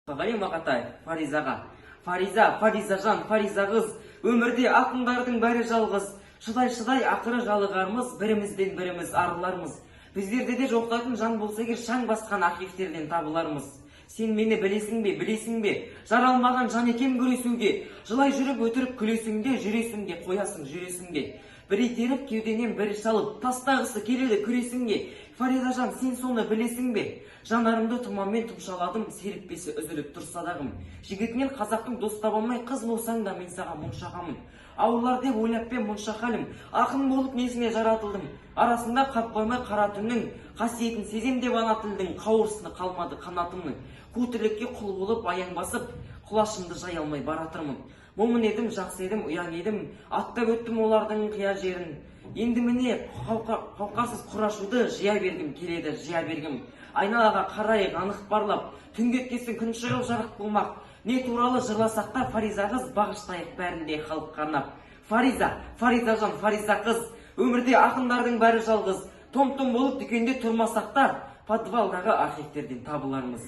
Мұқағали Мақатаев Фаризаға. Фариза, Фаризажан, Фариза қыз, өмірде ақындардың бәрі жалғыз. Шыдай, шыдай, ақыры жалығармыз, бірімізден біріміз арылармыз. Біздерде де жоқтайтын жан болса егер, шаң басқан архивтерден табылармыз. Сен мені білесің бе, білесің бе? Жаралмаған жан екем күресуге. Жылай жүріп өтірік күлесің де, жүресің де, қоясың, жүресің де. Бір итеріп кеудеңнен, бірі шалып, тастағысы келеді күресің де. Фаризажан, сен соны білесің бе? Жанарымды тұманмен тұмшаладым, серіппесі үзіліп тұр садағым. Жігітінен қазақтың дос таба алмай, қыз болсаң да, мен саған мұншағамын. Ауырлар деп ойлап па мұнша халім? Ақын болып несіне жаратылдым? Арасында қап қоймай қара түннің, қасиетін сезем деп ана тілдің, қауырсыны қалмады қанатымның. Қу тірлікке құл болып, аяң басып, құлашымды жая алмай баратырмын. Момын едім, жақсы едім, ұяң едім, аттап өттім олардың қия жерін. Енді міне қауқарсыз құрашуды жия бергім келеді, жия бергім. Айналаға қарайық анық барлап, түн кеткесін күн шығып жарық болмақ. Не туралы жырласақ та, Фариза қыз, бағыштайық бәрін де халыққа арнап. Фариза, Фаризажан, Фариза қыз, өмірде ақындардың бәрі жалғыз. Том том болып дүкенде тұрмасақ та, подвалдағы архивтерден табылармыз.